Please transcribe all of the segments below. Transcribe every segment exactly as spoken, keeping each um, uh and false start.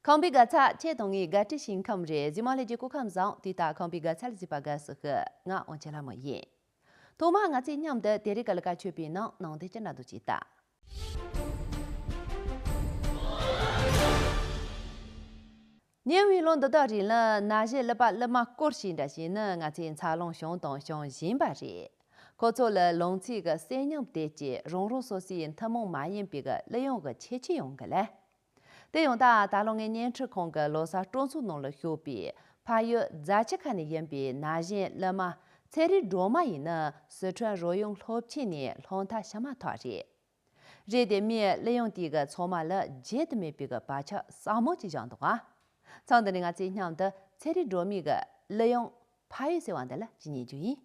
ཁམས་པའི་དགའ་ཚལ་ཁྱེད་དང་ངའི་དགའ་སྤྲོའི་ཞིང་ཁམས་རེད། གཟིགས་མོ་ལྷན་རྒྱས་སྐུ་ཁམས་བཟང་། དུས་ལྟར་ཁམས་པའི་དགའ་ཚལ་གཟིགས་པར་དགའ་བསུ་ཞུ། ང་དབང་ཆེན་ལྷ་མོ་ཡིན། ཐོག་མར་ང་ཚོས་མཉམ་དུ་དེ་རིང་གི་ལས་ཀ་ཆོད་པའི་ནང་ནང་དོན་སྤྱི་འདྲ་འདུག་ཅིག་ལྟ། ཉེ་བའི་ལོ་འདི་དག་རིང་ལ་ན་གཞོན་གླུ་པ་གླུ་མ་སྐོར་ཞིག་འདྲ་ཞིག་ནི་ང་ཚོའི་འཚར་ལོངས་བྱུང་དང་འབྱུང་བཞིན་པ་རེད། ཁོ་ཚོ་ལ་ལང་ཚོའི་གི་གསོན་ཉམས་དེ་ཀྱིས་རང་རང་སོ་སོའི་ཐུན་མོང་མ་ཡིན་པའི་གི་གླུ་དབྱངས་ཀྱི་ཁྱད་ཆོས་ཡོང་གི་ལ། དེ་ཡང་ད་ད་ལོ་ངས་བརྙན་འཕྲིན་ཁང་གི་ལོ་གསར་སྤྲོ་ཚོགས་ནང་ལ་ཞུགས་པའི་ཕ་ཡུལ་རྫ་ཆུ་ཁ་ནས་ཡིན་པའི་ན་གཞོན་གླུ་མ་ཚེ་རིང་སྒྲོལ་མ་ཡིས་ནི་སི་ཁྲོན་རོལ་དབྱངས་སློབ་ཆེན་ནས་སློབ་མཐར་ཕྱིན་མ་ཐག་རེད། རེད་དེ་མིས་གླུ་དབྱངས་དེའི་གི་ཚང་མ་ལ་བརྗེད་དུ་མེད་པའི་གི་བག་ཆགས་ཟབ་མོ་ཅིག་བཞག་འདུག་ཨ། མཚམས་འདི་ནས་ང་ཚོས་མཉམ་དུ་ཚེ་རིང་སྒྲོལ་མའི་གི་གླུ་དབྱངས་ཕ་ཡུལ་ཟེར་བ་འདི་ལ་ཅིག་ཉན་རྒྱུ་ཡིན།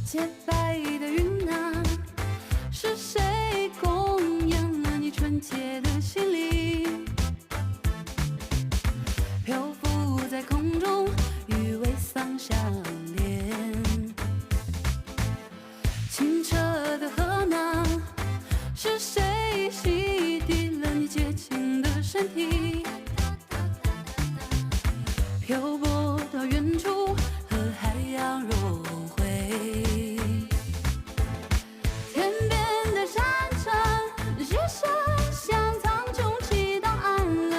洁白的云啊，是谁供养了你纯洁的心灵？漂浮在空中，与微桑相恋。清澈的河呐，是谁洗涤了你洁净的身体？ 漂泊到远处，和海洋融汇。天边的山城，是谁向苍穹祈祷安乐？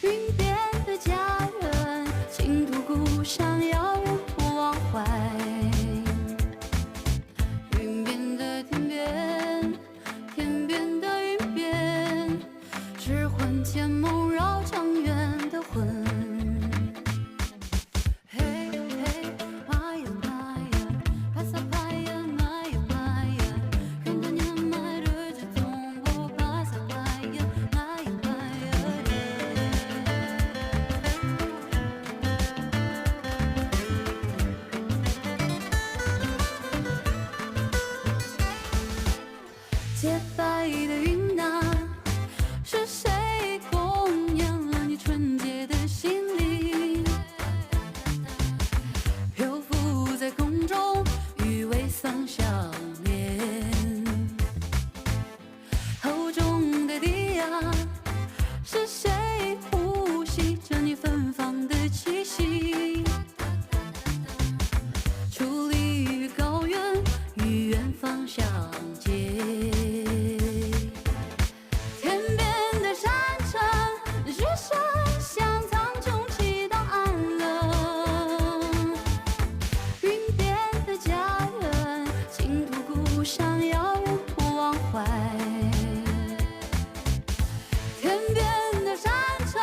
云边的家园，净土故乡，遥远不忘怀。云边的天边， 天边的云边，是魂牵梦绕长远的魂。洁白的云啊，是谁供养了你纯洁的心灵？漂浮在空中，与微桑相恋。厚重的地呀，是谁呼吸着你芬芳的气息？ 矗立于高原，与远方相接。天边的山城，是谁向苍穹祈祷安乐？云边的家园，净土故乡，遥远不忘怀。 天边的山城，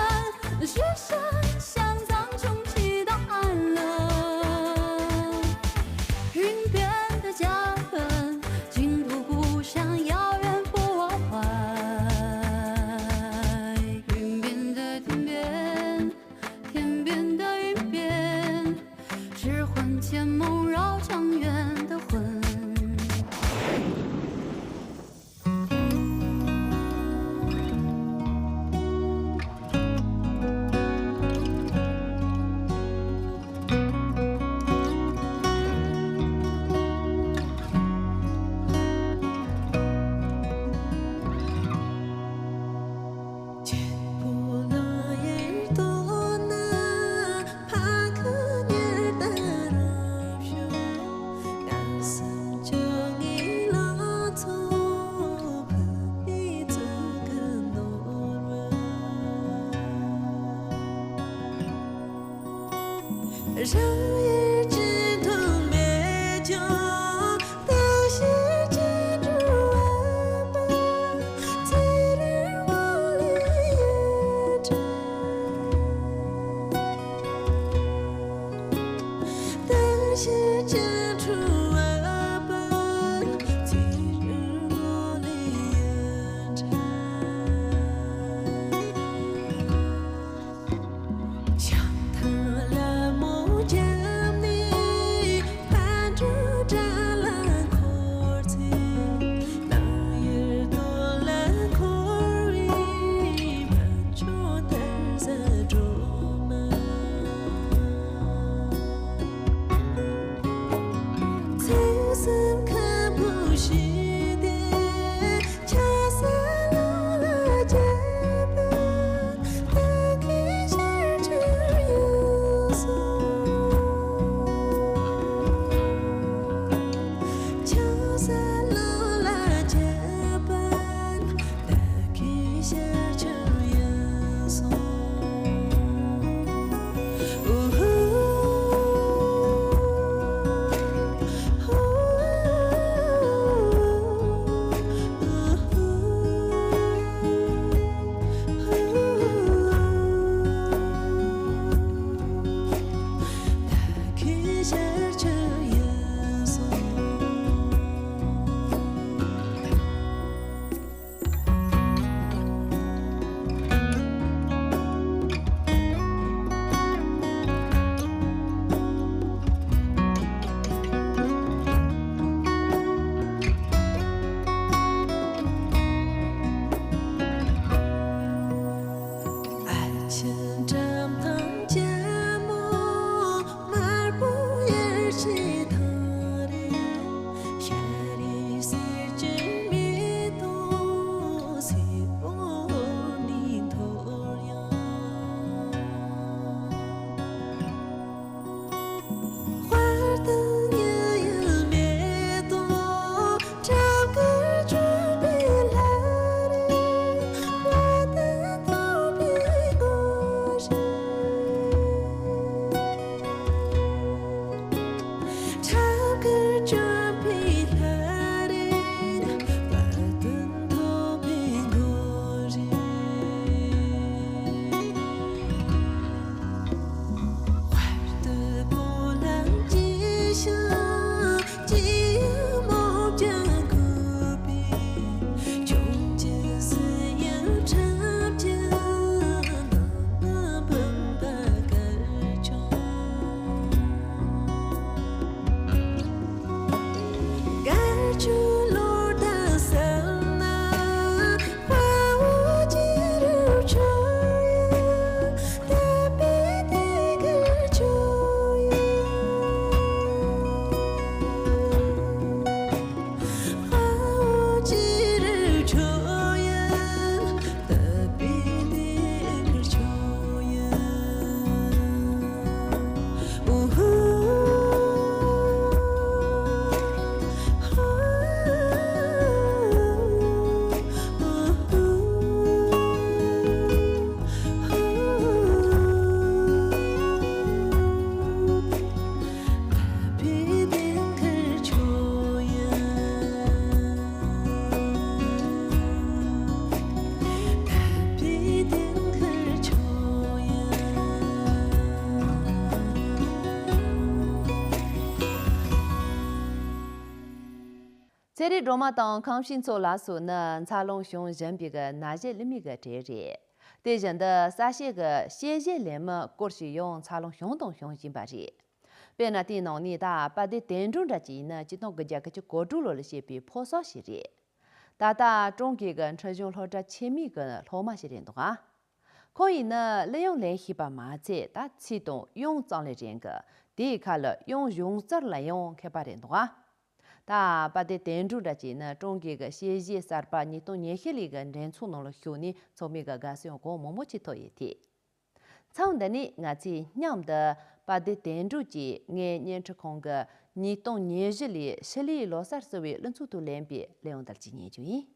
是谁向苍穹祈祷安乐？云边的家园，净土故乡，遥远不忘怀。云边的天边，天边的云边， 是魂牵梦绕长远的魂。ཤེས་རིག་སྒྲོལ་མ་དང་ཁང་ཤིང་མཚོ་ལགས་སོགས་ནི་འཚར་ལོངས་བྱུང་བཞིན་པའི་གི་ན་གཞོན་གླུ་མའི་གི་གྲས་རེད། དེ་བཞིན་དུ་གསར་བཤད་ཀྱི་དཔྱད་གཞི་ལས་མི་སྐོར་ཞིག་ཡང་འཚར་ལོངས་བྱུང་དང་བྱུང་བཞིན་པ་རེད། དཔེར་ན་དེའི་ནང་ནས་ད་དཔལ་ལྡན་དོན་གྲུབ་འདྲ་ཅིག་ཡིན་ན་ཆིག་སྟོང་དགུ་བརྒྱ་གྱ་གོ་དྲུག་ལོ་ལ་སྐྱེས་པའི་ཕོ་གསར་ཞིག་རེད། ད་ལྟ་ཀྲུང་གོའི་གི་ཁྲིམས་གཞུང་སློབ་གྲྭ་ཆེན་མོའི་གི་སློབ་མ་ཞིག་རེད་འདུག་ཨ། ཁོང་ཡིན་ན་གླུ་དབྱངས་ལེན་ཤེས་པ་མ་ཚད་ད་ཚིག་དང་དབྱངས་ཙམ་ལས་རན་གི། དེའི་ཁ་ལ་དབྱངས་གཞུང་རྩལ་ལ་ཡང་མཁས་པ་རེད་འདུག་ཨ། ད་དཔལ་ལྡན་དོན་གྲུབ་འདྲ་ཅིག་ནི་ཀྲུང་གོའི་གི་དཔྱད་གཞི་གསར་པ་ཉིས་སྟོང་ཉི་ཤུ་ལོའི་གི་འགྲན་ཚོགས་ནང་ལ་ཞུགས་ནས་ཚང་མས་གི་དགའ་བསུ་ཡང་གང་མང་མང་ཅིག་ཐོབ་ཡོད་དེ། མཚམས་འདི་ནས་ང་ཚོས་མཉམ་དུ་དཔལ་ལྡན་དོན་གྲུབ་ཀྱིས་ངའི་བརྙན་འཕྲིན་ཁང་གི་ཉིས་སྟོང་ཉེར་བཞི་ལོའི་ཕྱི་ལོའི་ལོ་གསར་གསོལ་བའི་གླུ་ཚིག་ཏུ་ལེན་པའི་གླུ་དབྱངས་དེ་ཅིག་ཉན་རྒྱུ་ཡིན།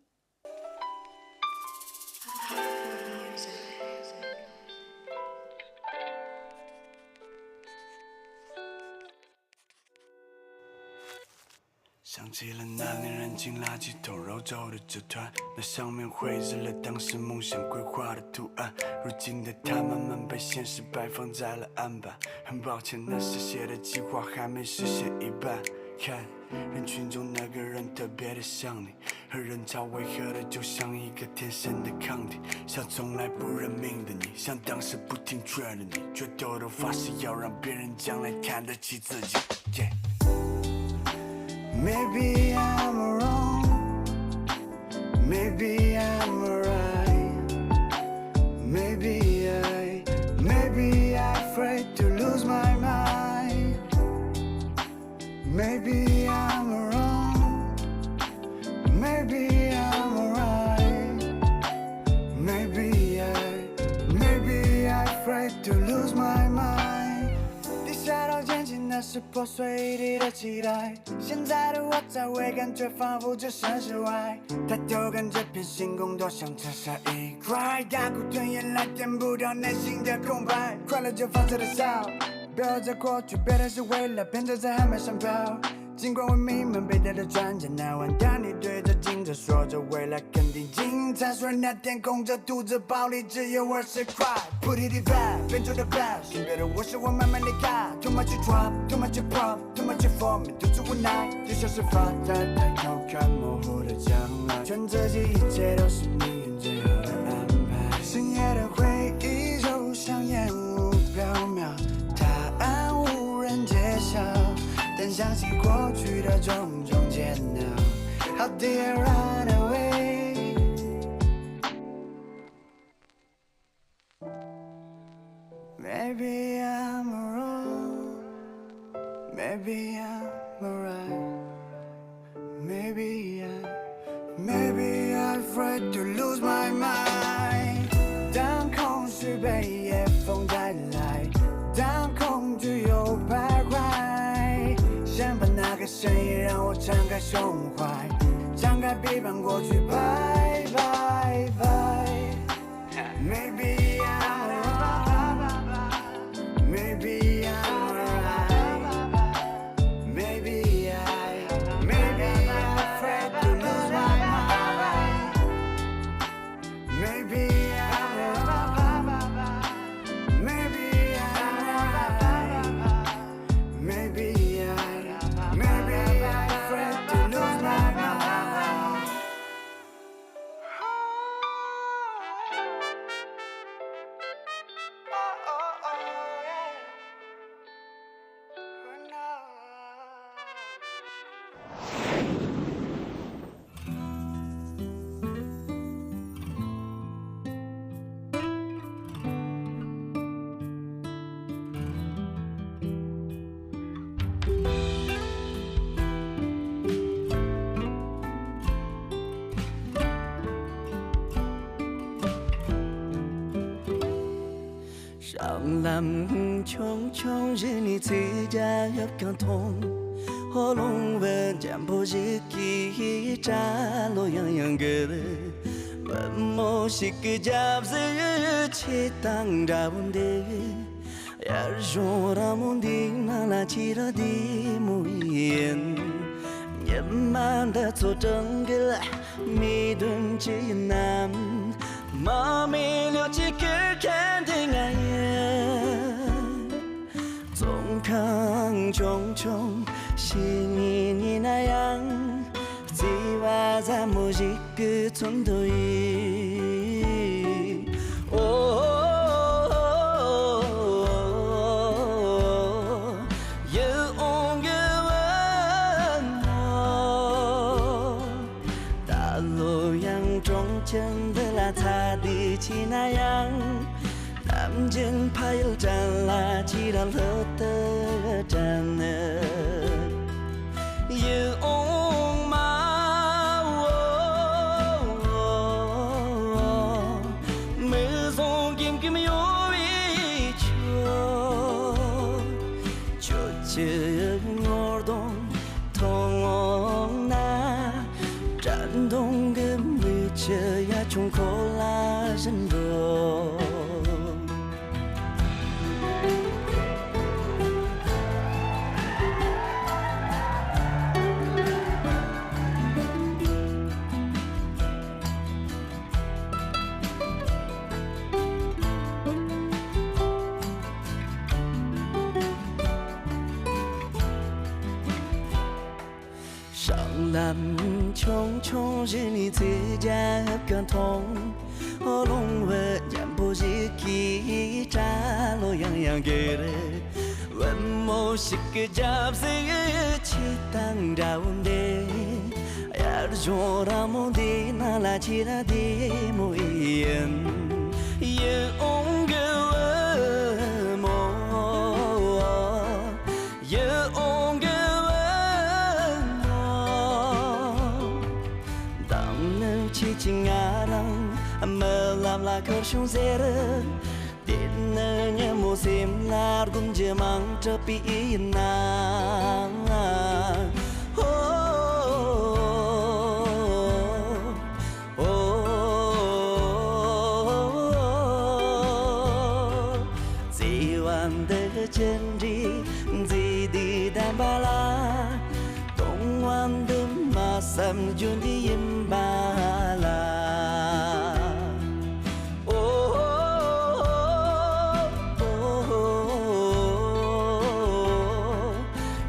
Maybe I'm wrong, maybe I'm right, maybe I, maybe I afraid to lose my mind. Maybe I'm wrong, maybe I'm right, maybe I, maybe I afraid to lose my mind. 现在的我在回感觉仿佛置身事外，抬头看这片星空，多想摘下一块，大口吞咽来填补掉内心的空白。快乐就放肆的笑，不要在过去，别担心未来，别站在海面上飘。尽管我迷茫，被带着转角，那晚当你对着镜子说着未来肯定精彩，虽然那天空着肚子，包里只有二十块。Put it back，变成的 best，身边的我是我慢慢离开。Too much drama, too much problem。 Too much for me，独自无奈，就像是发呆，抬头看模糊的将来，劝自己一切都是命运最好的安排。深夜的回忆就像烟雾飘渺，答案无人揭晓，但想起过去的种种煎熬，How did I run away? Maybe I'm wrong, maybe I'm right, maybe I, maybe I afraid to lose my mind. 当空虚被夜风带来，当恐惧又徘徊，先把那个声音让我敞开胸怀，让该背叛过去，bye bye bye。 Maybe I'm wrong. Maybe I'm right. Maybe I, maybe I'm afraid to lose my mind. Maybe I'm wrong. Maybe I'm right. Maybe I, maybe I'm afraid to lose my mind. བྱང་ལམ་ཆུང་ཆུང་ཞིག་ནས་ཚིག་རྒྱ་ཡབ་ཀྱང་མཐོང་། ཧོ་ལུང་བུ་འཇམ་པོ་ཞིག་གིས་སྐྲ་ལོ་ཡང་ཡང་འགུལ། བུ་མོ་ཞིག་གི་རྒྱབ་གཟུགས་ཆེ་དང་འདྲ་བོ་འདུག། དབྱར་གཞུང་ར་མོ་འདི་ནང་ལ་ཁྱེད་རང་བདེ་མོ་ཡིན། ཉི་མ་འདི་ཚོ་གྲང་གི་ལ་མི་དོན་ཅི་ཡིན་ནམ། མ་མི་ལོ་ཅི་ཁེར་ཁན་དེ་ང་ཡིན། བཙོན་ཁང་ཆུང་ཆུང་ཞིག་ཉིད་ཡིན་ན་ཡང་། རྩིས་ ཚོན་དུ་ཡིས། ཨོ། ཡིད་འོང་གི་བུ་མོ། ད་ལོ་ཡང་གྲོང་ཁྱེར་འདི་ལ་ཚ་དུས་ཕྱིན་ན་ཡང་། ནམ་རྒྱུན་ཕ་ཡུལ་དྲན་ལ་ཅི་ར་ལྷོད་དུ་དྲན་ནི། ཡིད་འོང་མ་འོ། མིག་ཟུང་ཀིམ་ཀིམ་གཡོ་བའི་ཁྱོད། ཁྱོད་ཀྱི་ངོ་གདོང་མཐོང་ན། དྲན་གདུང་གི་མིག་ཆུ་ཡ་ཆུང་ཁོ་ལ་བཞིན་འགྲོ། སྲང་ལམ་ཆུང་ཆུང་ཞིག་ནས་ཚེ་རྒྱལ་གྱི་མཐོང་། ཨོ་ལོང་བུ་རྒྱན་པོ་ཞིག་གིས་སྐྲ་ལོ་ཡང་ཡང་སྒེར། བུ་མོ་ཞིག་གི་རྒྱབ་གཟུགས་ཆེ་དང་འདྲ་བོ་འདི། དབྱར་གཞུང་ར་མོ་འདི་ནང་ལ་ཁྱེད་རང་བདེ་མོ་ཡིན། ཡིད་འོང་གི་བུ་མོ། ཡིད་འོང་གི་བུ་མོ། མདང་ནུབ་ཁྱེད་ཀྱིས་ང་རང་རྨི་ལམ་ལ་ཁར་བྱུང་ཟེར། དེ་ནི་ཉིན་མོ་སེམས་ལ་སྒོམ་རྒྱུ་མང་དྲགས་པས་ཡིན་ན། ཧོ། ཨོ། བརྩེ་བ་འདི་ཅི་འདྲའི་མཛེས་སྡུག་ལྡན་པ་ལ། སྟོང་བ་འདི་མ་བསམ་རྒྱུ་འདི་ཡིན་པ་ལ། ཨོ།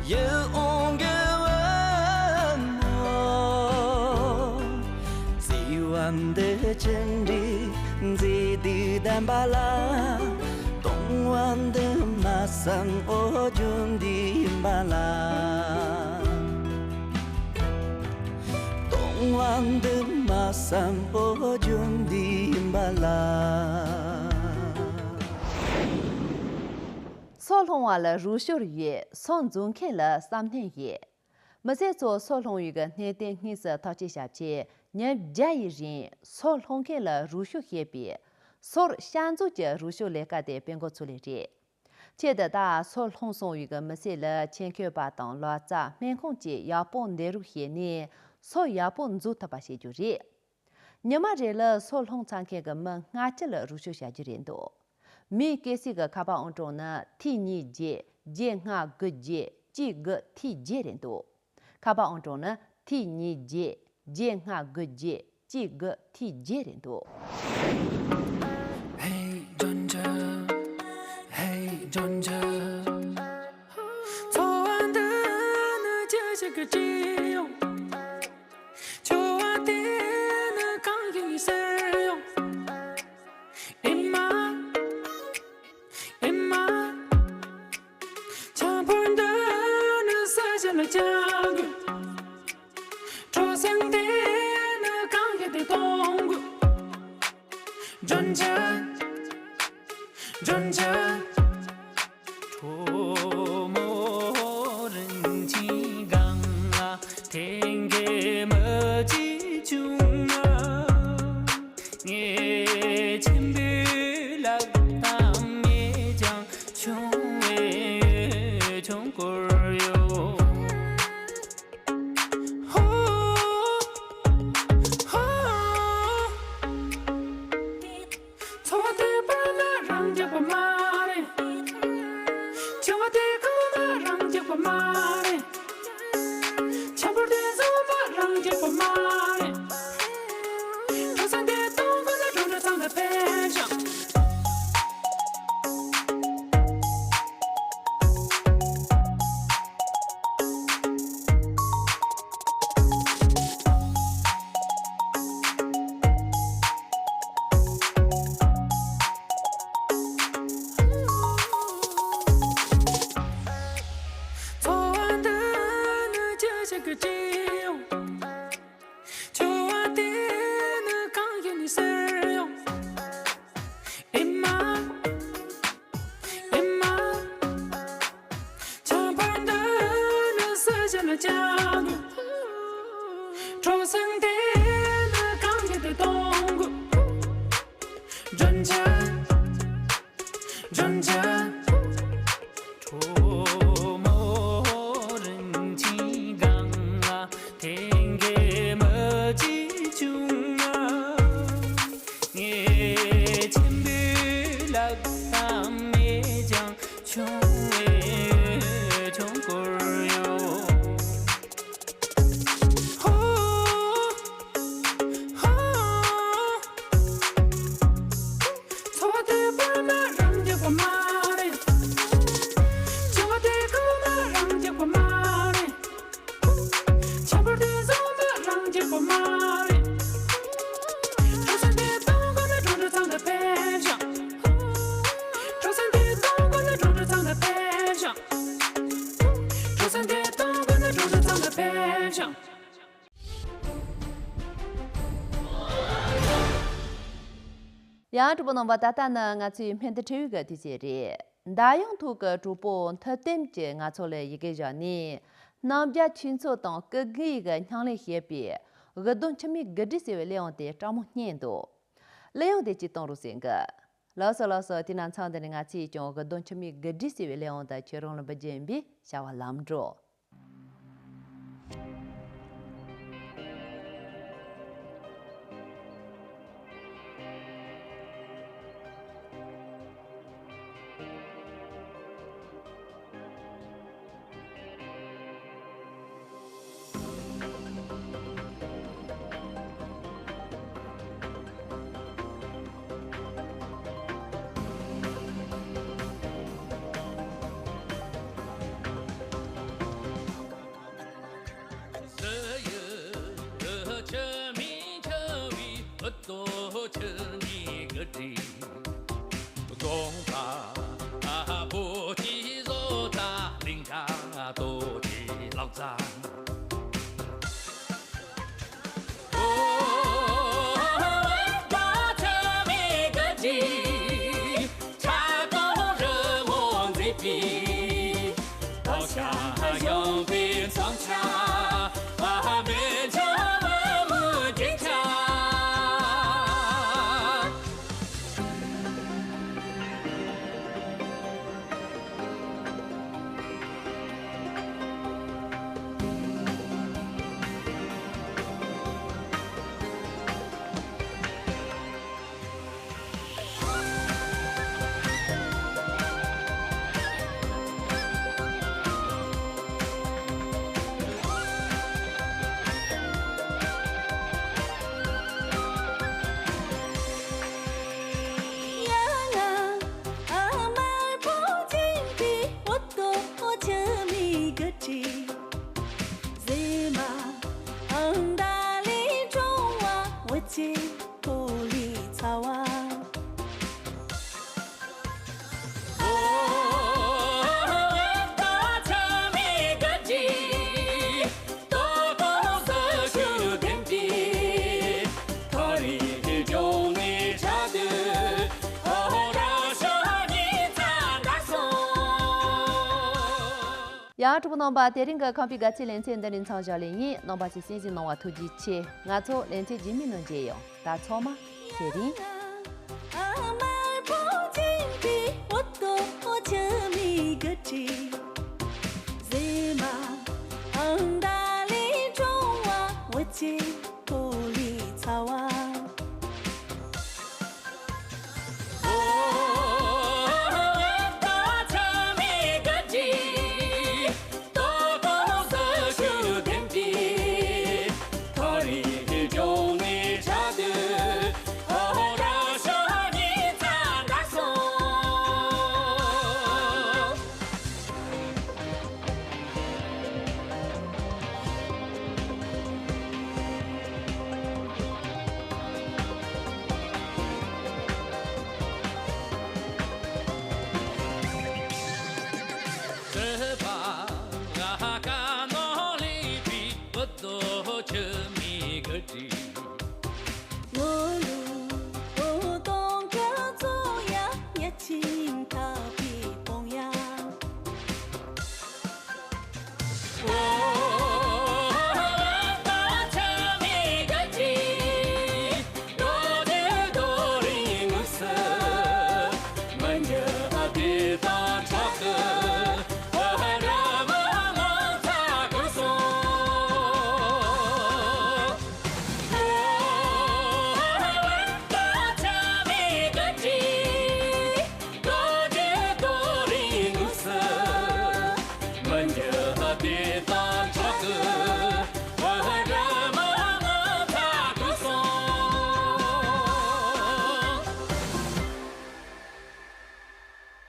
ཡིད་འོང་གི་བུ་མོ། བརྩེ་བ་འདི་ཅི་འདྲའི་མཛེས་སྡུག་ལྡན་པ་ལ། སྟོང་བ་འདི་མ་བསམ་འོ་རྒྱུ་འདི་ཡིན་པ་ལ། སྟོང་བ་འདི་མ་བསམ་འོ་རྒྱུ་འདི་ཡིན་པ་ལ། སོ་སློང་བ་ལ་རོགས་སྐྱོར་ཡོད། སོ་འཛུགས་མཁན་ལ་བསམ་ནན་ཡོད། མི་སེར་ཚོ་སོ་སློང་བའི་གི་གནད་དོན་དངོས་སུ་ཐག་གཅོད་བྱ་ཆེད་ཉིན་བརྒྱ་ཡི་རིང་སོ་སློང་མཁན་ལ་རོགས་སྐྱོར་བྱེད་པའི་སོར་བཤའ་འཛུགས་ཀྱི་རོགས་སྐྱོར་ལས་ཀ་དེ་སྤེལ་འགོ་ཚུགས་ལེ་རེད། ཆེད་དུ་ད་སོ་སློང་སོང་བའི་གི་མི་སེར་ལ་ཆེད་མཁས་པ་དང་ལག་རྩལ་སྨན་ཁང་བཅས་ཡག་པོ་འདེམས་རོགས་བྱས་ནས་སོ་ཡག་པོ་འཛུགས་ཐུབ་པ་བྱེད་རྒྱུ་རེད། ཉི་མ་རེ་ལ་སོ་སློང་ཚར་མཁན་གྱི་མི་ལྔ་བཅུ་ལ་རོགས་སྐྱོར་བྱ་རྒྱུ་རེད་འདུག་མིའི་སྐད་སྲིད་ཀྱི་ཁ་པར་ཨང་གྲངས་ནི་ཐིག་གཉིས་བརྒྱད་བརྒྱད་ལྔ་དགུ་བརྒྱད་གཅིག་དགུ་ཐིག་བརྒྱད་རེད་འདུག་ཁ་པར་ཨང་གྲངས་ནི་ཐིག་གཉིས་བརྒྱད་བརྒྱད་ལྔ་དགུ་བརྒྱད་གཅིག་དགུ་ཐིག་བརྒྱད་རེད་འདུག Hey, Georgia. Hey, Georgia. འཚོ་བ་འདི་ནི་ཅི་ཞིག་གི་སྤྱི་ཡོང་། འཚོ་བ་དེ་ནི་གང་ཡིན་ཟེར་ཡོང་། ཨེ་མ། ཨེ་མ། ཆང་ཕོར་འདི་ནི་ས་ཆ་ལ་བཅག་དགོས། གྲོ་སེང་དེ་ནི་གང་ཡིན་དེ་གཏོང་དགོས། འཇོན་ཆ། འཇོན་ཆ། གྲོ་མོ་རིན་ཆེན་གང་ལ་དེང་གི་མི་གཅིག་བྱུང་ན། ངས་ཆེན་པོའི་ལག་གཏམ་མེད་ཀྱང་ཆུང་བའི་ཆུང་སྐོར་ཡོད། ཧོ། ཧོ། འཚོ་བ་དེ་པར་ན་རང་རྒྱག་པ་མ་རེད། འཆི་བ་དེ་གང་ན་རང་རྒྱག་པ་མ་རེད། ཆང་ཕོར་དེ་བཟོ་ན་རང་རྒྱག་པ་མ་རེད། གྲོ་སེང་དེ་གཏོང་དགོས་ན་གྲོང་ཁྱེར་ཚང་ལ་ཕེབས་ཤོག་ཅི་ཡོང་། ཆུ་བ་དེ་ནི་གང་ཡིན་ནི་ཟེར་ཡོང་། ཨེ་མ། ཨེ་མ། ཆར་པ་འདི་ནི་ས་ཆ་ལ་བཅག་དགོས། གྲོ་སེང་དེ་ནི་གང་ཡིན་དེ་གཏོང་དགོས། སྒྲོན་ཆ། སྒྲོན་ཆ། གྲོ་མོ་རིན་ཆེན་གང་ལ་དེང་གི་མི་གཅིག་བྱུང་ང་། ངས་ཆེན་པོའི་ལག་ས་མེད་ཀྱང་ཆུང་བའི་ཆུང་སྐོར་ཡོད། ཧོ། ཧོ། འཚོ་བ་དེ་བར་མ་རང་རྒྱག་པ་མ་རེད། འཚོ་བ་དེ་གང་མ་རང་རྒྱག་པ་མ་རེད། ཁྱད་པར་དེ་བཟང་མ་རང་རྒྱག་པ་མ་རེད། གྲོ་སེང་དེ་གཏོང་དགོས་ན་གྲོང་གྲོ་ཚང་དུ་ཕེབས་ཤོག་གྲོ་སེང་དེ་གཏོང་དགོས་ན་གྲོང་གྲོ་ཚང་དུ་ཕེབས་ཤོག་གྲོ་སེང་དེ་གཏོང་དགོས་ན་གྲོང་གྲོ་ཚང་དུ་ཕེབས་ཤོག་ཡང་གྲོགས་པོ་རྣམ་པ། ད་ལྟ་ནི་ང་ཚོའི་སྨན་བདེ་འཕྲོ་བའི་གི་དུས་ཚོད་རེད། འདར་ཡོང་ཐོག་གི་གྲོགས་པོ་མཐུ་ལྡན་གྱིས་ང་ཚོ་ལ་ཡི་གེ་བཞག་ནས། རྣམ་རྒྱལ་ཆོས་མཚོ་དང་སྐུ་སྒེར་གྱི་སྙིང་ལས་བཤད་པའི་དབུ་སྡོང་འཆི་མེད་དགུ་སྒྲིལ་ཟེར་བའི་གླེང་བམ་དེ་སྤྲང་མོ་བསྙེན་འདུག་གླེང་བམ་དེ་གཅིག་གཏོང་རོགས་ཟེར་གི། ལགས་སོ་ལགས་སོ། དེ་ན་མཚམས་འདི་ནས་ང་ཚོས་ཀྱང་དབུ་སྡོང་འཆི་མེད་དགུ་སྒྲིལ་ཟེར་བའི་གླེང་བམ་དེ་ཁྱེད་རང་ལ་འབུལ་རྒྱུ་ཡིན་པས་བྱ་བ་ལམ་འགྲོ། ཡང་གྲོགས་པོ་རྣམ་པ། དེ་རིང་གི་ཁམས་པའི་དགའ་ཚལ་ལེ་ཚན་འདི་ནས་མཚམས་བཞག་ལེ་ཡིན། རྣམ་པ་ཚོས་གསན་གཟིགས་གནང་བ་ཐུགས་རྗེ་ཆེ། ང་ཚོ་ལེ་ཚན་རྗེས་མའི་ནང་མཇལ་ཡོང་། ད་ཚང་མ་ཚེ་རིང་།